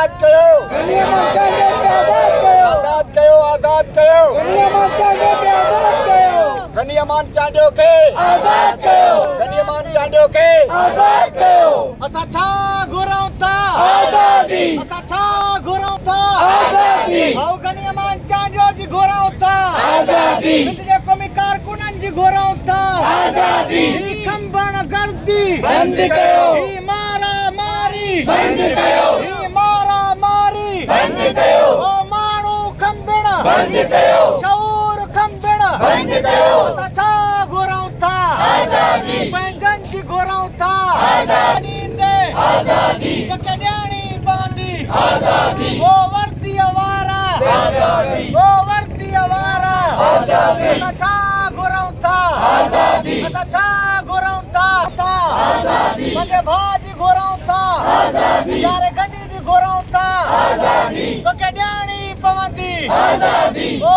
آزاد ڪيو، غني امان چانڊيو کي آزاد ڪيو، آزاد ڪيو، آزاد ڪيو، غني امان چانڊيو کي آزاد ڪيو، غني امان چانڊيو کي آزاد ڪيو، غني امان چانڊيو کي آزاد ڪيو۔ اسان ڇا گهرون ٿا؟ آزادي۔ اسان ڇا گهرون ٿا؟ آزادي۔ ڀائو غني امان چانڊيو جي گهرون ٿا آزادي۔ سنڌ جي قومي ڪارڪنن جي گهرون ٿا آزادي۔ هي کنڀڻ گردي بند ڪيو، هي مارا ماري بند ڪيو، هي مارا ماري بند ڪيو، او ماڻهو کنڀڻ بند ڪيو، شعور کنڀڻ بند ڪيو۔ اسان ڇا گهرون ٿا؟ آزادي۔ پنهنجن جي گهرون ٿا آزادي۔ ڏيندي آزادي۔ توکي ڏيڻي پوندي آزادي۔ او ورديء وارا، آزادي۔ او ورديء وارا، آزادي۔ اسان ڇا گهرون ٿا؟ آزادي۔ اسان ڇا گهرون ٿا؟ آزادي۔ پنهنجي ڀاءُ جي گهرون ٿا آزادي۔ يار غني جي گهرون ٿا آزادي۔ توکي ڏيڻي پوندي آزادي۔ او